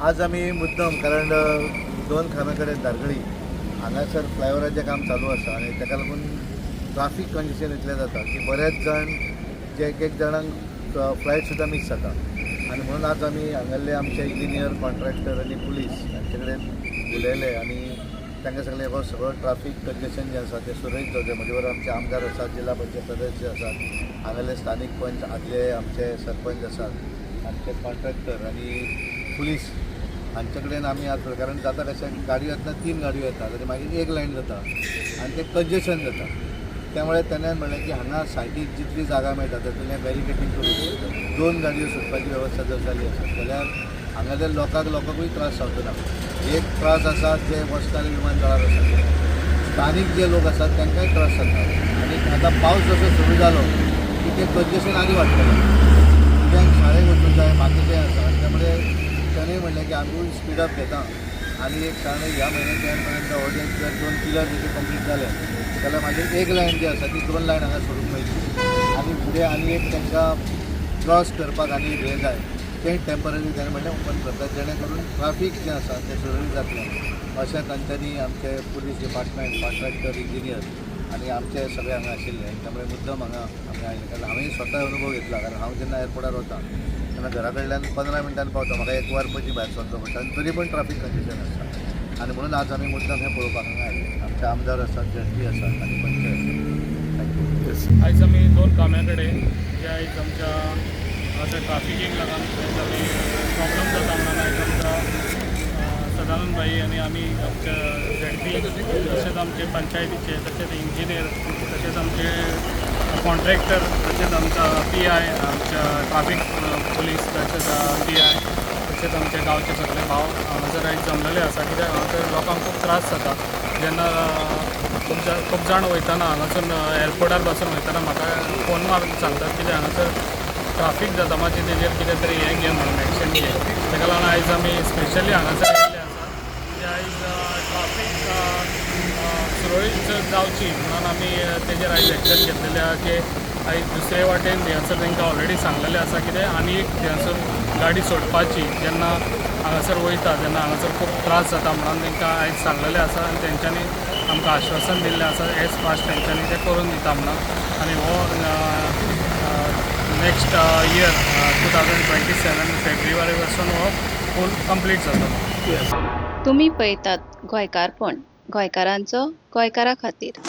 आज आमी मुद्दम कारण दोन खांब्या कडेन धारगळी हांगासर फ्लायओवराचें काम चालू आसा आनी ताका लागून ट्राफीक कंजेशन इतलें जाता की बरेच जाण जे एक एक जाणांक फ्लायट सुद्दां मीस जाता. आनी म्हणून आज आमी हांगासरले आमचे इंजिनियर, कॉन्ट्रॅक्टर आनी पुलीस हांचे कडेन उलयले आनी तांकां सांगलें, हो सगळो ट्राफीक कंजेशन जें आसा तें सुरळीत जावचें. म्हजे बरोबर आमचे आमदार आसात, जिल्हा पंचायत सदस्य आसात, हांगासरले स्थानीक पंच, आदले आमचे सरपंच आसात, आमचे कॉन्ट्रॅक्टर आनी पुलीस हांचे कडेन आमी आज, कारण जाता कशें, गाडयो येतना तीन गाडयो येतात आनी मागीर एक लायन जाता आनी तें कंजेशन जाता. त्यामुळे तेणें म्हणलें की हांगा सायडीक जितली जागा मेळटा तातूंतल्यान बॅरिकेटींग करून दोन गाडयो सुटपाची वेवस्था जर जाली आसत जाल्यार हांगासरल्या लोकांकूय त्रास जावचो ना. एक त्रास आसा जे वचताले विमानतळार आसा, स्थानीक जे लोक आसात तांकांय त्रास जाता. आनी आतां पावस जसो सुरू जालो की तें कंजेशन आनी वाडटलें. भुरग्यांक शाळेक वचूंक जाय, बाकीचें आसा. आनी त्यामुळे ताणें म्हणलें की आमी स्पीडअप घेता आनी एक साधारण ह्या म्हयन्याच्या एंड पर्यंत हो जे जर दोन पिलर जर कंप्लीट जाले जाल्यार मागीर एक लायन जी आसा ती दोन लायन हांगा सोडूंक मेळटली. आनी फुडें आनी एक तांकां क्रॉस करपाक आनी एक हें जाय, तें टेंपररी ताणें म्हणलें ओपन करतात, जेणे करून ट्राफीक जें आसा तें सुरळीत जातलें अशें तांच्यांनी आमचे पुलीस डिपार्टमेंट, कॉन्ट्रॅक्टर, इंजिनियर आनी आमचे सगळे हांगा आशिल्ले. त्यामुळे मुद्दम हांगा आमी आयले, कारण हांवें स्वता अनुभव घेतला. कारण हांव जेन्ना एअरपोर्टार वता तेन्ना घरा कडल्यान 15 मिनटान पावता, म्हाका एक वर पयलीं भायर सरचो पडटा आनी तरी पण ट्राफीक कंजेशन आसता. आनी म्हणून आज आमी मुद्दम हें पळोवपाक हांगा आयले. आमचे आमदार आसात, झेडपी आसात आनी पंच आसात. Thank you. आयज आमी दोन काम्या कडेन जे आयज आमच्या हांगासर ट्राफिकीक लागून आयज आमी प्रॉब्लम जाता म्हणून आयज आमकां सदानंद भाई आनी आमी आमच्या झेडपी, तशेंच आमचे पंचायतीचे, तशेंच इंजिनियर, तशेंच आमचे कॉन्ट्रॅक्टर, तशेंच आमचा पीआय, आमच्या ट्राफीक पुलीस, तशेंच पीआय, तशेंच आमचे गांवचे सगळे भाव हांगासर आयज जमलेले आसा. कित्याक हांगासर लोकांक खूब त्रास जाता जेन्ना खूब जाण वयतना, हांगासून एअरपोर्टार पासून वयतना म्हाका फोन मारून सांगतात कितें हांगासर ट्राफीक जाता, मातशें तेजेर कितें तरी हें घे म्हणून, एक्शन घे. ताका लागून आयज आमी स्पेशली हांगासर आयिल्ले आसा म्हणजे आयज ट्राफीक सुरळीत जावची म्हणून आमी तेजेर आयज एक्शन घेतलेले आहा की आयज दुसरे वाटेन थंयसर तांकां ऑलरेडी सांगलेलें आसा कितें आनी एक थंयसर गाडी सोडपाची. जेन्ना हांगासर वयता तेन्ना हांगासर खूब त्रास जाता म्हणून तांकां आयज सांगलेलें आसा आनी तेंच्यांनी आमकां आश्वासन दिल्लें आसा, एज फास्ट तेंच्यांनी तें करून दिता म्हणून. आनी हो next year 2027 फेब्रुवारी पासून हो पूल कंप्लीट जातलो. तुमी पळयतात गोंयकारपण, गोंयकारांचो गोंयकारा खातीर.